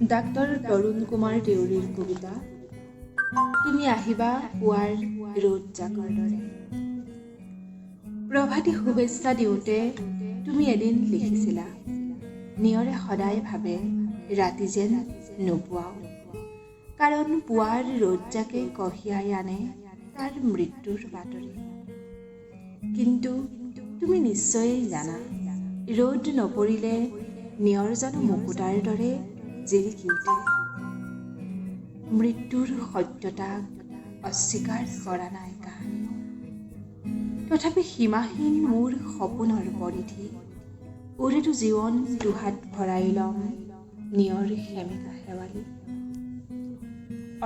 Doctor তৰুণ কুমাৰ দেউৰীৰ কবিতা তুমি আহিবা পুৱাৰ ৰ'দ জাকৰ দৰে। প্ৰভাতী শুভেচ্ছা দিওঁতে তুমি এদিন লিখিছিলা, নিয়ৰে সদায় ভাবে ৰাতি যেন নোপোৱাও, কাৰণ পুৱাৰ ৰ'দজাকে কঢ়িয়াই আনে তাৰ মৃত্যুৰ বাতৰি। কিন্তু তুমি নিশ্চয়েই জানা, ৰ'দ নপৰিলে নিয়ৰ জানো মুকুতাৰ দৰে জিলিকি উঠে? মৃত্যুৰ সত্যতাক অস্বীকাৰ কৰা নাই কাহানিও, তথাপি সীমাহীন মোৰ সপোনৰ পৰিধি। ওৰেটো জীৱন দুহাত ভৰাই ল'ম নিয়ৰ সেমেকা শেৱালি।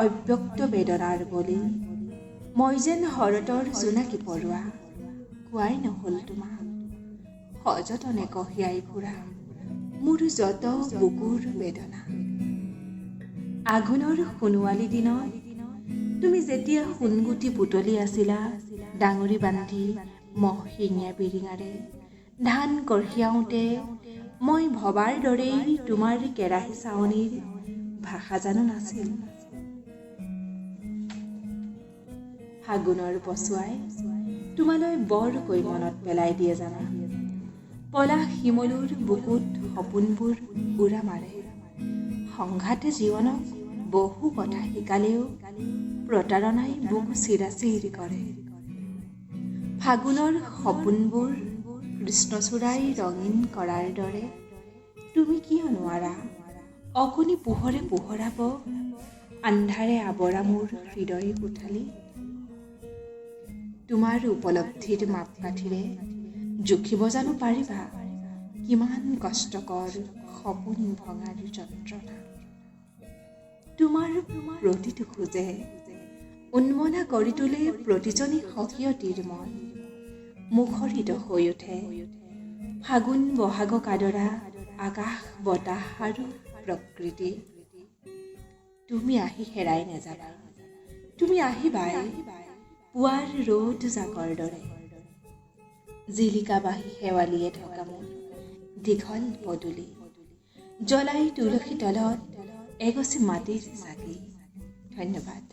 অব্যক্ত বেদনাৰ বলি মই যেন শৰতৰ জোনাকী পৰুৱা, কোৱাই নহ'ল তোমাক সযতনে কঢ়িয়াই ফুৰা মোৰ যত বুকুৰ বেদনা। আঘোণৰ সোণোৱালী দিনত তুমি যেতিয়া সোণগুটি বুটলি আছিলা, ডাঙৰি বান্ধি মহ শিঙীয়া বিৰিঙাৰে ধান কঢ়িয়াওঁতে মই ভবাৰ দৰেই তোমাৰ কেৰাহী চাৱনিৰ ভাষা জানো নাছিল? ফাগুনৰ পচুৱাই তোমালৈ বৰকৈ মনত পেলাই দিয়ে জানা, পলাশ শিমলুৰ বুকুত সপোনবোৰ উৰা মাৰে। সংঘাতে জীৱনক বহু কথা শিকালেও প্ৰতাৰণাই বুকু চিৰাচিৰ কৰে। ফাগুনৰ সপোনবোৰ কৃষ্ণচূড়াই ৰঙীন কৰাৰ দৰে তুমি কিয় নোৱাৰা অকণি পোহৰে পোহৰাব আন্ধাৰে আৱৰা মোৰ হৃদয় কোঠালি? তোমাৰ উপলব্ধিৰ মাপকাঠিৰে জুখিব জানো পাৰিবা কিমান কষ্টকৰ সপোন ভঙাৰ যন্ত্ৰণা? তোমাৰ প্ৰতিটো খোজে উন্মনা কৰি তোলে প্ৰতিজনী সখীয়তীৰ মন, মুখৰিত হৈ উঠে ফাগুন বহাগক আদৰা আকাশ বতাহ আৰু প্ৰকৃতি। তুমি আহি হেৰাই নাযাবা, তুমি আহিবাই পুৱাৰ ৰ'দ জাকৰ দৰে। জিলিকা বাহী শেৱালিয়ে থকা মোৰ দীঘল পদূলি, জ্বলাই তুলসী তলত এগছি মাটিৰ চাকি। ধন্যবাদ।